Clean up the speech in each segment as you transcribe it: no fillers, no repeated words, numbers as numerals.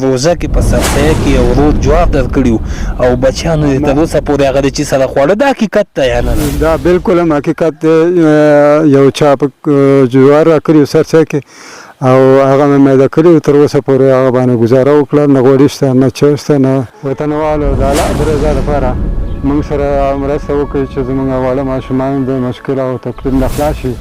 روژه کې په سرسایه کې یو ورور جوار درکړي او بچیانو دې تر اوسه پورې هغه د چي سره خواړه، دا حقیقت دی یا نه ده؟ دا بالکل هم حقیقت دی. یو چا په جوار راکړي سرسایه کې او هغه مې میده کړي، تر اوسه پورې هغه باندې ګزاره وکړه. نه غوړي شته، نه چای شته، نه وطنوالو د الله د رضا لپاره موږ سره مرسته وکړي چې زموږ واړه ماشومان د مشکل او تکلیف نه خلاص شي.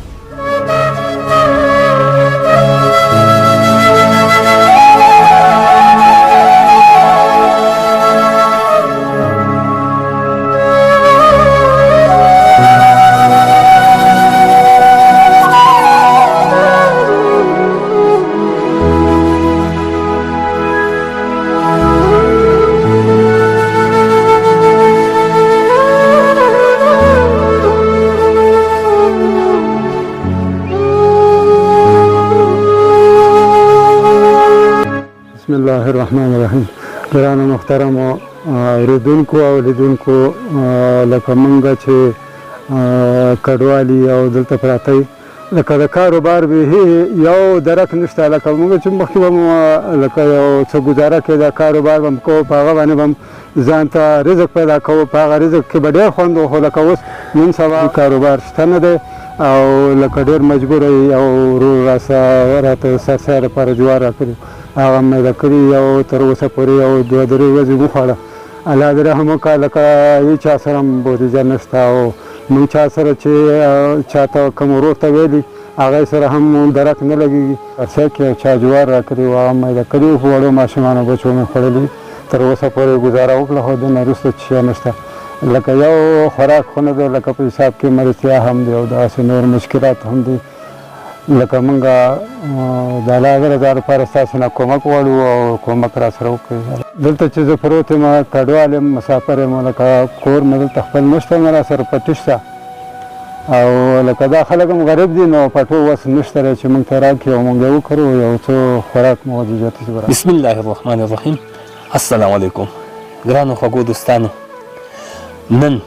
بسم الله الرحمن الرحیم. ګرانو محترمو اوریدونکو او لیدونکو، لکه مونږ چې کډوالي او دلته پراته، لکه د کاروبار بیخي یو درک نشته. لکه موږ چې مخکې به مو لکه یو څه ګزاره کېده، کاروبار به مو کوو، په هغه باندې به ځان ته رزق پیدا کوو، په هغه رزق کې به ډېر خوند و. خو لکه اوس نن سبا کاروبار شته نه دی او لکه ډېر مجبور یو. ورور راته سرسایه لپاره جوار راکړي، هغه میده کړي، یو تر اوسه پورې یو دوه درې ورځې وخوړه. الله دې رحم وکړه. لکه هیچا سره هم بودیجه نشته او موږ چا سره چې چاته کوم ورور ته ویلي، هغه سره هم درک نه لګېږي. ارسه کې یو چا جوار راکړي وو، هغه میده کړي وو، په وړو ماشومانو بچو مې خوړلي، تر اوسه پورې ګزاره وکړه. خو دنه وروسته څه شی نشته، لکه یو خوراک خو نه دی، لکه په حساب کې مرستیا هم دی او داسې نور مشکلات هم دي. لکه موږ د الله د رضا لپاره ستاسو نه کومک غواړو او کومک را سره وکړئ. دلته چې زه پروت یم، کډوال یم، مسافر یم، لکه کور مې دلته خپل نشته، نه راسره پټي شته او لکه دا خلک هم غریب دي، نو پټو وس نشته چې موږ ته راکړي او موږ یې وکړو، یو څه خوراک مو وجیجت. بسم الله الرحمن الرحیم. السلام علیکم ګرانو خوږو دوستانو، نن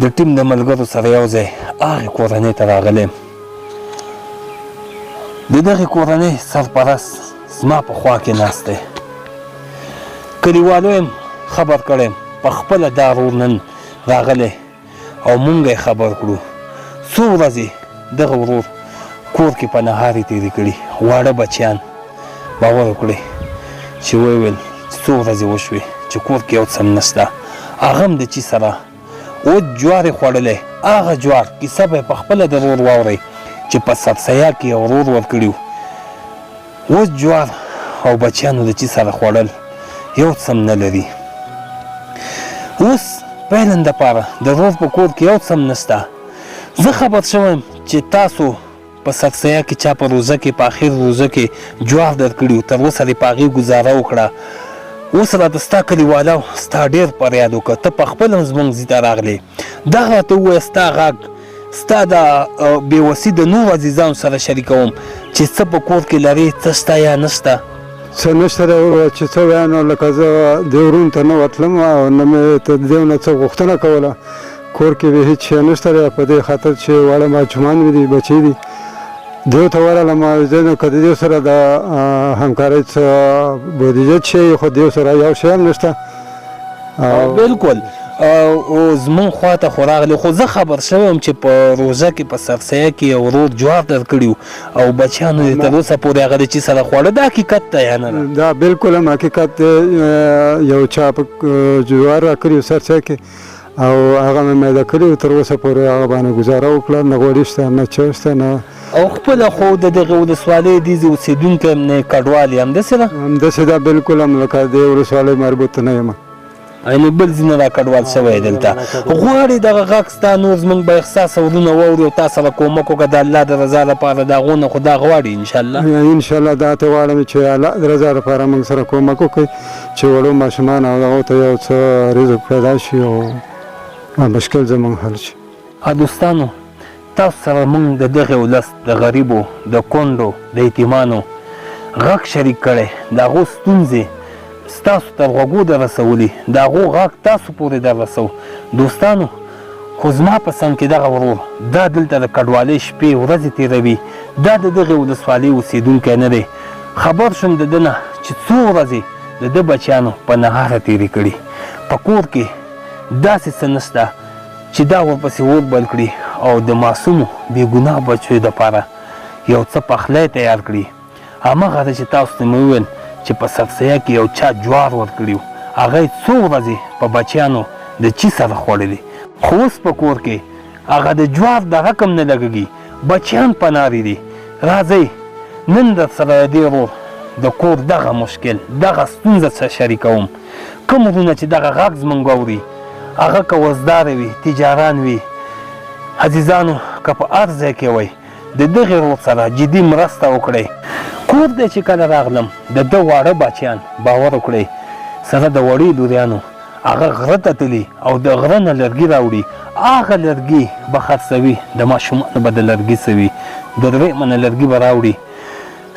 د ټیم د ملګرو سره یو ځای هغې کورنۍ ته راغلی یم. د دغې کورنۍ سرپرست زما په خوا کې ناست دی. کلیوالو یم خبر کړی یم، په خپله دا ورور نن راغلی او مونږ یې خبر کړو. څو ورځې دغه ورور کور کې په نهارې تېرې کړي، واړه بچیان. باور وکړئ چې ویې ویل چې څو ورځې وشوې چې کور کې یو څه هم نشته، هغه هم د چي سره وچ جوار یې خوړلی. هغه جوار کیسه به یې په خپله د ورور واورئ چې په سرسیا کې یې ورور ورکړي وو. وچ جوار او بچیانو د چي سره خوړل، یو څه هم نه لري. اوس فعلا دپاره د ورور په کور کې یو څه هم نشته. زه خبر شوی یم چې تاسو په سرسیا کې چا په روژه کې، په اخر روژه کې جوار درکړي وو، تر اوسه دې په هغې ګزاره وکړه. اوس راته ستا کلیوالو ستا ډېر فریاد وکړ، ته په خپله هم زموږ ځي ته راغلې. دغه راته ووایه، ستا غږ، ستا دا بېوسي د نورو عزیزانو سره شریکوم چې څه په کور کې لرې، څه شته یا نشته. څه نشته دی وروره، چې څه ویایم نو لکه زه دې وروڼو ته نه ورتلم او نه مې ته دیو نه څه غوښتنه کوله. کور کې به هیڅ شی نشته دی، په دې خاطر چې واړه ماشومان مې دي، بچي دي، دیو ته ورغلم. زه نو که د دیو سره د همکارۍ څه بودیجه شي، خو دیو سره یو شی هم نشته. بالکل، او زمونږ خواته خو راغلی، خو زه خبر شوی وم چې په روژه کې په سرسیه کې یو ورور جوار درکړي او بچیانو دې تر اوسه پورې هغه د چي سره خواړه، دا حقیقت دی یا نه ده؟ دا بالکل هم حقیقت دی. یو چا په جوار راکړي سرسیه کې او هغه مې میده کړي، تر اوسه پورې هغه باندې ګزاره وکړه. نه غوړي شته، نه چای شته، نه او خپله خو د دغې ولسوالۍ دې اوسېدونکی هم نه، کډوال یې، همداسې ده؟ همداسې ده، بالکل هم لکه دې ولسوالۍ مربوط نه یم. یعنې بل ځای نه را کډوال شوی دلته. غواړې دغه غږ ستا نور زموږ با احساسه ورونه واوري او تا سره کومک وکړه د الله د رضا لپاره، د هغو نه خو دا غواړي انشاءالله؟ انشاءالله، دا ته غواړم چې الله د رضا لپاره موږ سره کومک وکړي چې وړو ماشومان او هغو ته یو څه رزق پیدا شي او مشکل زموږ حل شي. دوستانو، تاسو سره مونږ د دغې ولس د غریبو، د کونډو، د یتیمانو غږ شریک کړی، د هغو ستونزې ستاسو تر غوږو در رسولي، د هغو غږ تاسو پورې در رسوو. دوستانو، خو زما په څنګ کې دغه ورور دا دلته د کډوالۍ شپې ورځې تېروي، دا د دغې ولسوالۍ اوسېدونکی نه دی. خبر شوم د ده نه چې څو ورځې د ده بچیانو په نهاره تېرې کړي. په کور کې داسې څه نشته چې دا ورپسې اور بل کړي او د معصومو بې ګناه بچیو دپاره یو څه پخلی تیار کړي. همغه ده چې تاسو ته مې وویل چې په سرسیه کې یو چا جوار ورکړي وو، هغه یې څو ورځې په بچیانو د چي سره خوړلي، خو اوس په کور کې هغه د جوار درک هم نه لګږي، بچیان په نارې دي. راځئ نن درسره د دې ورور د کور دغه مشکل، دغه ستونزه څه شریکوم. کوم ورونه چې دغه غږ زمونږ اوري، هغه که وزداره وي، تجاران وي، عزیزانو که په هر ځای کې وئ، د دغې ورور سره جدي مرسته وکړئ. کور ته چې کله راغلم، د ده واړه بچیان، باور وکړئ، سره د وړې لوریانو هغه غره ته تللي او د غره نه لرګي راوړي، هغه لرګي به خرڅوي، د ماشومانو به د لرګي څه وي، د درې منه لرګي به راوړي،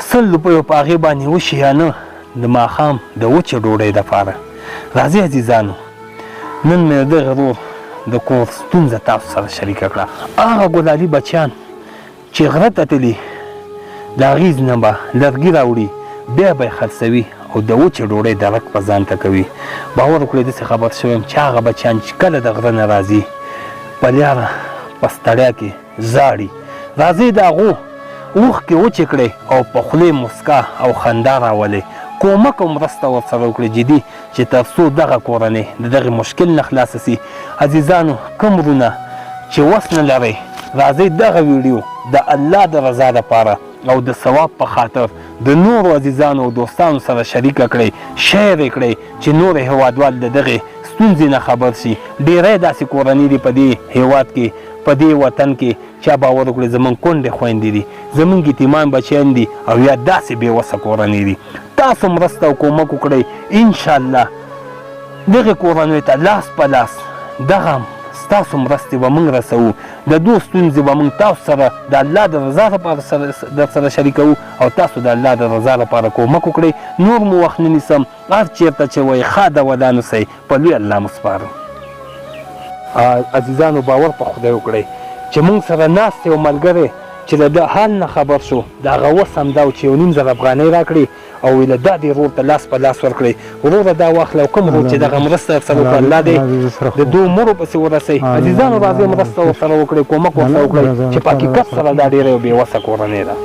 100 روپۍ به په هغې باندې وشي یا نه، د ماښام د وچې ډوډۍ دپاره. راځئ عزیزانو! نن مې د دغه ورور د کور ستونزه تاسو سره شریکه کړه. هغه ګلالي بچیان چې غره ته تللي، د هغې نه به لرګي راوړي، بیا به یې خرڅوي او د وچې ډوډۍ درک به ځان ته کوي. باور وکړئ داسې خبر شوی یم چې هغه بچیان چې کله د غره نه راځي، په لاره په ستړیا کې ژاړي. راځئ د هغو اوښکې وچې کړئ او په خولې موسکا او خندا راولئ. کومک او مرسته ورسره وکړئ، جدي چې تر څو دغه کورنۍ د دغې مشکل نه خلاصه سي. عزیزانو کوم ورونه چې وس نه لرئ راځئ دغه ویډیو د الله د رضا لپاره او د ثواب په خاطر د نورو عزیزانو او دوستانو سره شریکه کړئ، شیر یې کړئ چې نور هیوادوال د دغې ستونزې نه خبر سي. ډیری داسې کورنۍ دي په دې هیواد کې، په دې وطن کې چا باور وکړي زمونږ کونډې خویندې دي، زمونږ یتیمان بچیان دي او یا داسې بې وسه کورنۍ دي. تاسو مرسته او کومک وکړئ، ان شاءالله دغې کورنۍ ته لاس په لاس دغه ستاسو مرستې به مونږ رسوو، د دوو ستونزې به مونږ تاسو سره د الله د رضا لپاره درسره شریکوو او تاسو د الله د رضا لپاره کومک وکړئ. نور مو وخت نه نیسم، هر چېرته چې وئ ښاد او ودان اوسئ، په لوی الله مو سپارم. عزیزانو باور په خدای وکړئ چې مونږ سره ناست یو ملګری چې له ده حال نه خبر شو، د هغه وس همدا و چې یو نیم زر افغانۍ راکړي او ویل دا دې ورور ته لاس په لاس ورکړئ، وروره دا واخله او کوم ورور چې دغه مرسته درسره وکړه الله دې د دوو مړو پسې ورسوي. عزیزانو راځئ مرسته ورسره وکړئ، کومک ورسره وکړئ چې په حقیقت سره دا ډېره یو بې وسه کورنۍ ده.